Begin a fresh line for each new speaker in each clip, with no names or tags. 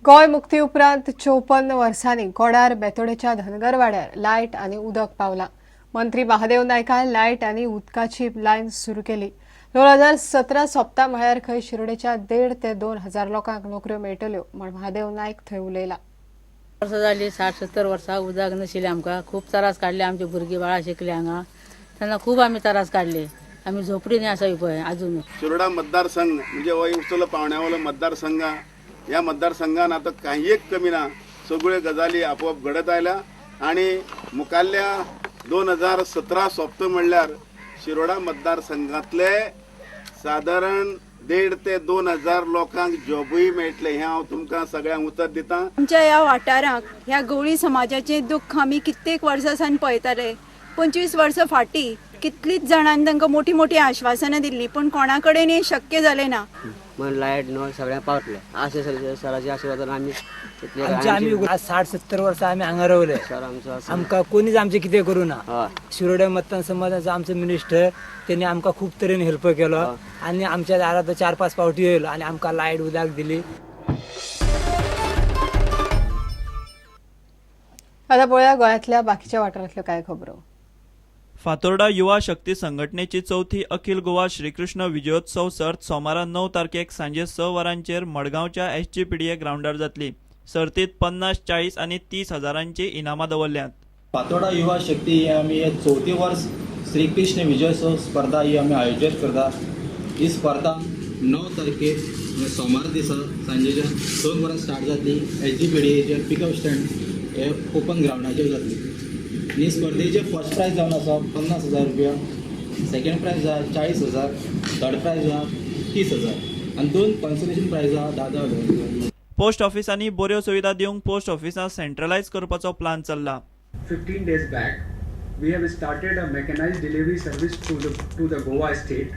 गोंय मुक्ती उपरांत 54 वर्सांनी कोडार बेतोडेच्या धनगरवाड्यार लायट आनी उदक पावला. मंत्री महादेव नायकान लायट आनी उदकाची लायन सुरू केली. 2017 सोंपता म्हळ्यार खंय शिरोडेच्या 1,500 ते 2,000 लोकांक नोकऱ्यो मेळटल्यो म्हण महादेव नायक थंय उलयला.
वर्सां जाली, 60-70 वर्सां उदक नाशिल्लें. आमकां खूब त्रास काडले. आमची भुरगीं बाळां शिकली हांगा, तेन्ना खूब आमी त्रास काडले. आमी झोपडीनी आसा पळय अजून.
शिरोडा मतदारसंघ म्हणजे हो उंचलो पावण्यावलो मतदारसंघ. ह्या मतदारसंघान आतां काही एक कमी ना, सगळ्यो गजाली आपोआप घडत आयल्या आनी मुखाल्ल्या 2017 सोंपता म्हणल्यार शिरोडा मतदारसंघातले सादारण 1,500 ते 2,000 लोकांक जॉबूय मेळटले हें हांव तुमकां सगळ्यांक उतर दितां.
आमच्या ह्या वाठाराक ह्या गवळी समाजाचें दुख्ख आमी कित्येक वर्सां सावन पळयताले. 25 वर्सां फाटीं कितलींच जाणांनी तांकां मोठी मोठी आश्वासनां दिल्लीं, पूण कोणा कडेन हें शक्य जालें ना.
मग लायट नळ सगळ्यांक पावतले अशें सराच्या आशिर्वादान आमी इतले
आमचे आमी आज 60-70 वर्सां आमी हांगा रावले.
सर आमचो
आमकां कोणीच आमचें कितें करूं ना.
हय.
शिरोड्या मतदान समाजाचो आमचो मिनिस्टर तेणी आमकां खूब तरेन हेल्प केलो आनी आमच्या दारांत 4-5 फावटी येयलो आनी आमकां लायट उदक दिली.
आता पळोवया गोंयांतल्या बाकीच्या वाठारांतल्यो कांय खबरो.
फातोर्डा युवा शक्ती संघटनेची चवथी अखिल गोवा श्रीकृष्ण विजयोत्सव सर्त सोमारा 9 तारखेक सांजे 6 वरांचेर मडगांवच्या SGPDA ग्रावंडार जातली. सर्तीत 50, 40 आनी 30 हजारांची इनामां दवरल्यांत.
फातोर्डा युवा शक्ती ही आमी हे चवथी वर्स श्रीकृष्ण विजयोत्सव स्पर्धा ही आमी आयोजीत करता. ही स्पर्धा 9 तारखेक सोमार दिसा सांजेच्या 2 वरां स्टार्ट जातली. SGPDAचे पिकअप स्टँड हे ओपन ग्रावंडाचेर जातली. ही स्पर्धेचे फर्स्ट प्रायज जावन आसा 50,000 रुपया, सेकंड प्रायज आसा 40,000, थर्ड प्रायज आसा 30,000 आनी 2 कॉन्सोलेशन प्रायज आसा 10,000 रुपया.
पोस्ट ऑफिसांनी बऱ्यो सुविधा दिवंक पोस्ट ऑफिसां सेंट्रलायज करपाचो प्लान चल्ला.
15 days back, we have started a mechanized delivery service to the Goa state,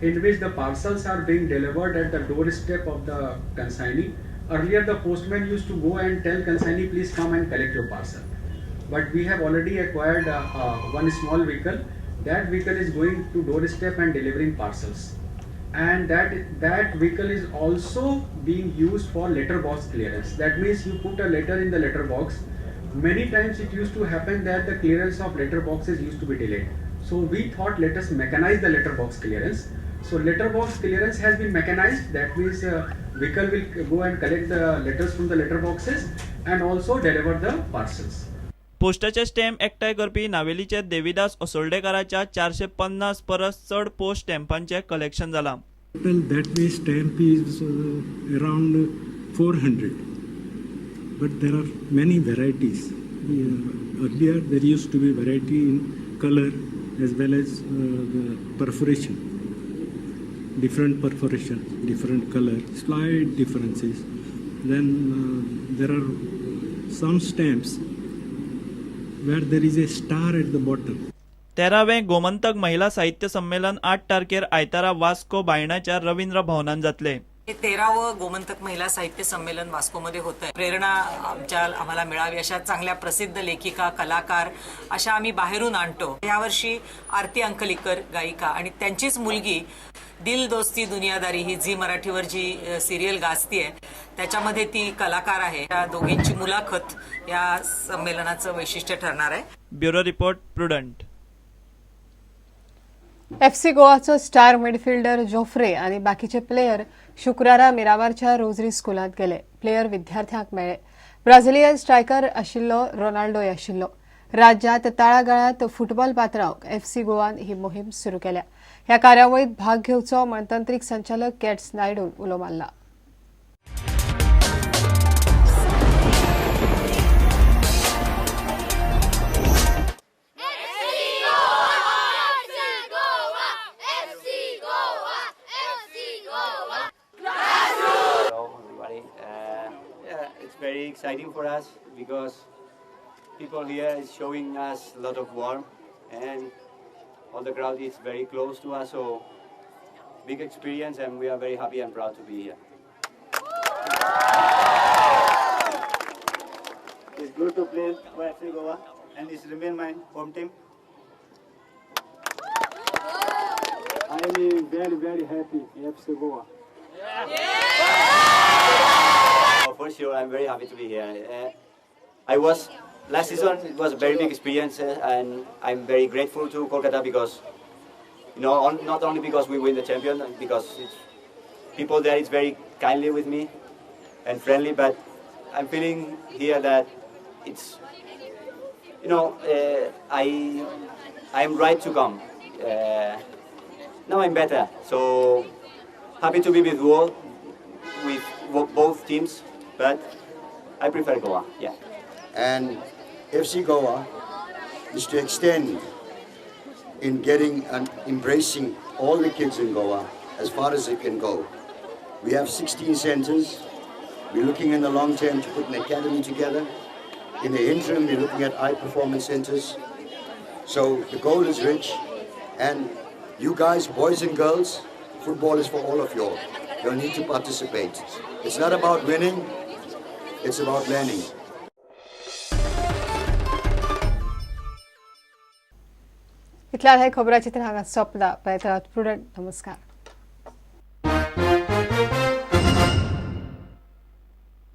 in which the parcels are being delivered at the doorstep of the consignee. Earlier, the postman used to go and tell consignee, please come and collect your parcel. But we have already acquired one small vehicle. That vehicle is going to doorstep and delivering parcels. And that vehicle is also being used for letterbox clearance. That means you put a letter in the letterbox. Many times it used to happen that the clearance of letterboxes used to be delayed. So we thought, let us mechanize the letterbox clearance. So letterbox clearance has been mechanized. That means vehicle will go and collect the letters from the letterboxes and also deliver the parcels.
पोस्टाचे stamp एकठांय करपी नावेलीचे देविदास असोल्डेकाराच्या 450 परस चड post स्टॅम्पांचें collection जालां.
Total that way stamp is around 400, but there are many varieties. Earlier there used to be variety in color as well as the perforation, different perforation, different color, slight differences. Then there are some stamps where there is a star at the bottom.
13वें गोमंतक महिला साहित्य संमेलन 8 तारखेर आयतारा वास्को बायणाच्या रवींद्र भवनान जातले.
13वं गोमंतक महिला साहित्य संमेलन वास्कोमध्ये होत आहे. प्रेरणा आम्हाला मिळावी अशा चांगल्या प्रसिद्ध लेखिका, कलाकार अशा आम्ही बाहेरून आणतो. यावर्षी आरती अंकलीकर गायिका आणि त्यांचीच मुलगी दिल दोस्ती दुनियादारी ही झी मराठीवर जी सिरियल गाजतीये त्याच्यामध्ये ती कलाकार आहे. या दोघींची मुलाखत या संमेलनाचं वैशिष्ट्य ठरणार आहे.
Bureau report, Prudent.
FC गोवाचो स्टार मिडफिल्डर जोफ्रे आनी बाकीचे प्लेयर शुक्रारा मिरामारच्या रोजरी स्कुलांत गेले. प्लेयर विद्यार्थ्यांक मेळ्ळे. ब्राझिलियन स्ट्रायकर आशिल्लो रोनाल्डोय आशिल्लो. राज्यांत तळागाळांत फुटबॉल पात्रावंक FC गोवान ही मोहीम सुरू केल्या. ह्या कार्यावळीत भाग घेवचो म्हण तंत्रीक संचालक कॅट्स नायडून उलो मारला.
It's very exciting for us because people here is showing us a lot of warmth and all the crowd is very close to us, so big experience and we are very happy and proud to be here.
It's good to play for FC Goa and it's remain my home team.
I am very, very happy FC Goa.
Yeah.
For sure. I'm very happy to be here. I was last season. It was a very big experience, and I'm very grateful to Kolkata because, not only because we win the champion, because it's, people there is very kindly with me and friendly, but I'm feeling here that it's, I'm right to come. Now I'm better, so happy to be with all, with both teams, but I prefer Goa. Yeah.
And FC Goa is to extend in getting and embracing all the kids in Goa as far as it can go. We have 16 centers. We're looking in the long term to put an academy together. In the interim, we're looking at high performance centers. So the goal is rich, and you guys, boys and girls, football is for all of you. You'll need to participate. It's not about winning, it's about learning.
इतल्यार हे खबराचित्र हांगा सोंपला. पळयत रावात prudent. नमस्कार.